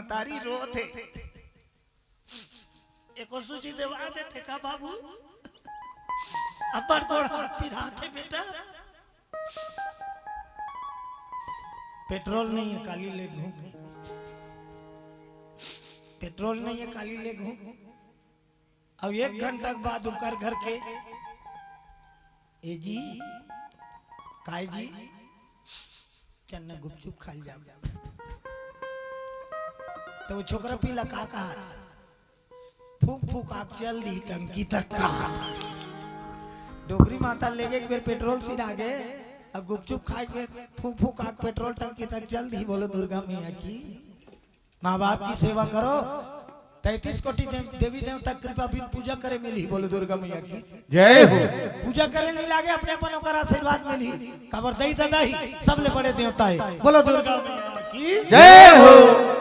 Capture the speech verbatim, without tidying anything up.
महतारी रोत हे। एको सूजी देवा देते का बाबू? अब्बड़ गोड़ हाथ पिरात हे बेटा। पेट्रोल नहीं है, काली ले घूम। पेट्रोल नहीं है, काली ले घूम। अब एक घंटा के बाद ओकर घर के, "ए जी, काय जी, चल ना गुपचुप खा ल जाब।" तो वो छोकरा पीला का कहा, "फूक फूक आग चल दी टंकी तक" कहा। डोकरी माता लेगे एक बेर पेट्रोल सिरा गे, अब गुपचुप खाए के फूक फूक आग पेट्रोल टंकी तक चल दी। बोलो दुर्गा मैया की। माँ बाप की सेवा करो, तैंतीस कोटि दे-, देवी देवता कृपा बिन पूजा करे मिली। बोलो दुर्गा मैया की। जय हो। पूजा करे नहीं लागे, अपने अपन ओकर आशीर्वाद मिली। काबर दई ददा ही सबले बड़े देवता है। बोलो दुर्गा मैया की। जय हो।